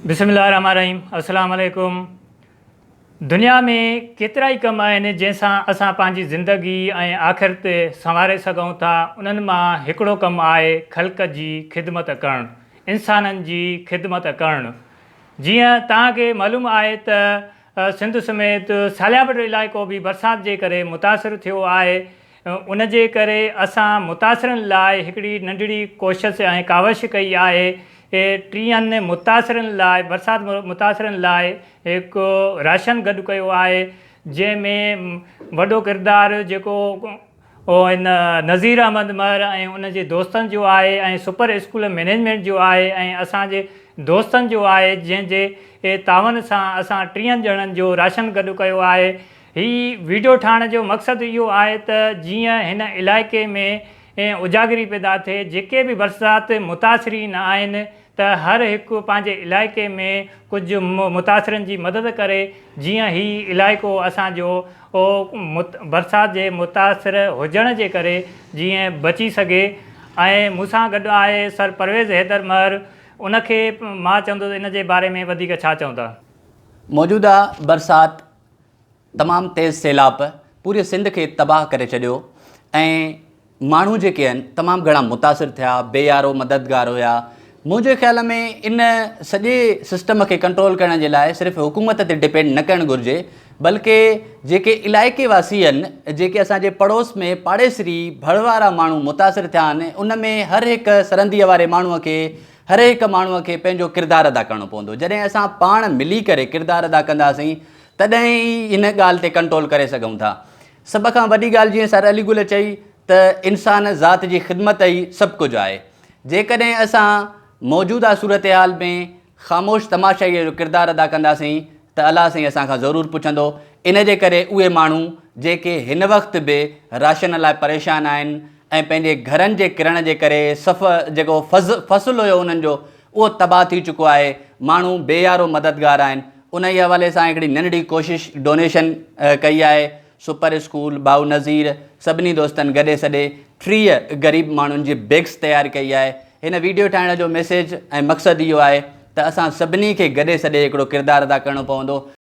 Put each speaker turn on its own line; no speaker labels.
بسم الله الرحمٰن الرحيم السلام عليڪم دنيا ۾ ڪيترائي ڪم آهن جنهن سان اسان پنهنجي زندگي ۽ آخرت سنواري سگهون ٿا انهن مان هڪڙو ڪم آهي خلق جي خدمت ڪرڻ انسانن جي خدمت ڪرڻ جيئن توهان کي معلوم آهي ته سنڌ سميت ساليابٽ علائقو به برسات جي ڪري متاثر ٿيو آهي ان جي ڪري اسان متاثرن لاء هڪڙي ننڍڙي ڪوشش ۽ ڪاوش ڪئي آهي ٽيهن متاثرن لاء برسات متاثرن لاء هڪ راشن گڏ ڪيو آهي جنهن ۾ وڏو ڪردار جيڪو هن نذير احمد مهر ۽ ان جي دوستن جو آهي ۽ سپر اسڪول مئنيجمينٽ جو آهي ۽ اسان جي دوستن جو آهي جنهن جي تعاون سان اسان ٽيهن ڄڻن جو راشن گڏ ڪيو آهي هي ويڊيو ٺاهڻ جو مقصد اهو آهي ته جيئن هن علائقي ۾ اجاگري پيدا ٿئي جيڪي به برسات متاثرين آهن ته هر هڪ پنهنجي علائقي ۾ ڪجهه متاثرن جي مدد ڪري جيئن هي علائقو اسان جو برسات جي متاثر هجڻ جي ڪري جيئن بچي سگهي ۽ مون سان گڏ آهي سر پرويز حيدر مهر ان کي مان چوندس ان جي باري ۾ وڌيڪ ڇا چوندا.
موجوده برسات تمام تيز سيلاپ پوري سنڌ کي تباهه ڪري ڇڏيو ۽ ماڻهو جيڪي آهن تمام گهڻا متاثر ٿيا بي يارو مددگار هيا منهنجي خيال ۾ ان سڄي سسٽم کي ڪنٽرول ڪرڻ جي لاء صرف حڪومت تي ڊپينڊ نه ڪرڻ گهرجي بلڪه جيڪي علائقي واسي آهن جيڪي اسان جي پڙوس ۾ پاڙيسري ڀڙ وارا ماڻهو متاثر ٿيا آهن ان ۾ هر هڪ سرندي واري ماڻهو کي هر هڪ ماڻهو کي پنهنجو ڪردار ادا ڪرڻو پوندو. جڏهن اسان پاڻ ملي ڪري ڪردار ادا ڪنداسين تڏهن ئي هن ڳالهه تي ڪنٽرول ڪري سگهون ٿا. سڀ کان وڏي ڳالهه جيئن سر علي گل چئي ته انسان ذات جي خدمت ئي سڀ ڪجهه آهي. جيڪڏهن اسان موجوده صورتحال ۾ خاموش تماشائيء جو ڪردار ادا ڪنداسين ته الله سائين اسان کان ضرور پڇندو. ان جي ڪري اهي ماڻهو جيڪي هن وقت به راشن لاء پريشان آهن ۽ پنهنجي گهرن جي ڪرڻ جي ڪري صف جيڪو فصل هيو انهن جو اهو تباهه ٿي چڪو آهي، ماڻهو بي يارو مددگار آهن. انهيء حوالي سان هڪڙي ننڍڙي ڪوشش ڊونيشن ڪئي آهي. سپر اسڪول ڀائو نذير سڀني دوستن گڏي سڏي 30 غريب ماڻهن جي بيگس تيار ڪئي آهي. هن ويڊيو ٺاهڻ جو ميسيج ۽ مقصد اهو آهي ته اسان سڀني کي گڏي سڏي هڪڙو ڪردار ادا ڪرڻو پوندو.